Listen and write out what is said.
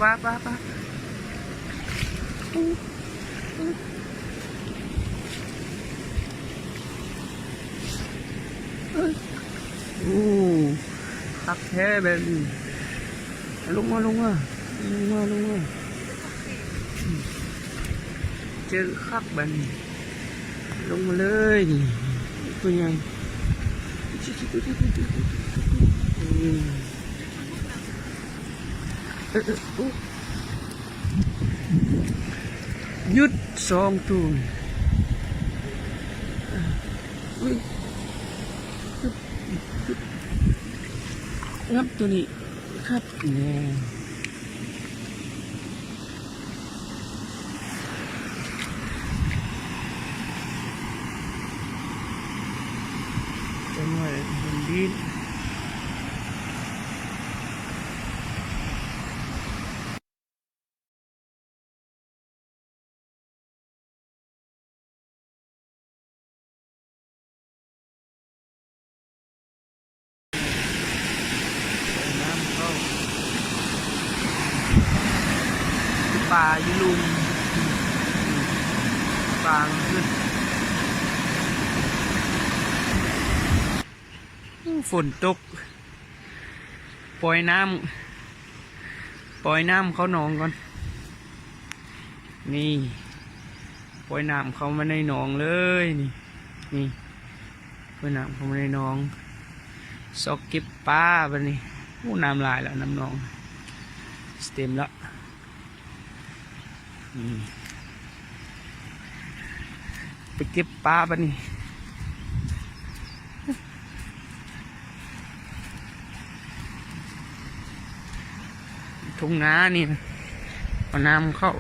ປາ ປາ ປາ ໂອ້ ຄັກແທ້ແບບນີ້ ລົງມາ ລົງມາ ລົງມາ ລົງມາ ເຈີຄັກບາດນີ້ ລົງມາເລີຍນີ້ ຕົວໃຫຍ່ ເອີ ເອີ ໂອ້ ຢຸດສອງໂຕ ອຸ້ຍ ງາມໂຕນີ້ຄັກແນ່. ຈັກໜ້ອຍເຫັນດີນ. ນ້ຳເຂົ້າ ປາຢູ່ລຸ່ມ ປາມັນຂຶ້ນ ຝົນຕົກ ປ່ອຍນ້ຳ ປ່ອຍນ້ຳເຂົ້າໜອງກ່ອນ ນີ້ ປ່ອຍນ້ຳເຂົ້າມາໃນໜອງເລີຍ ນີ້ ນີ້ ປ່ອຍນ້ຳເຂົ້າມາໃນໜອງ ຊອກເກັບປາບາດນີ້ ໂອ້ ນ້ຳຫຼາຍແລ້ວ ນ້ຳໜອງ ຊິເຕັມແລ້ວ ອືມ ໄປເກັບປາບາດນີ້ ທົ່ງນານີ້ ເອົານ້ຳເຂົ້າ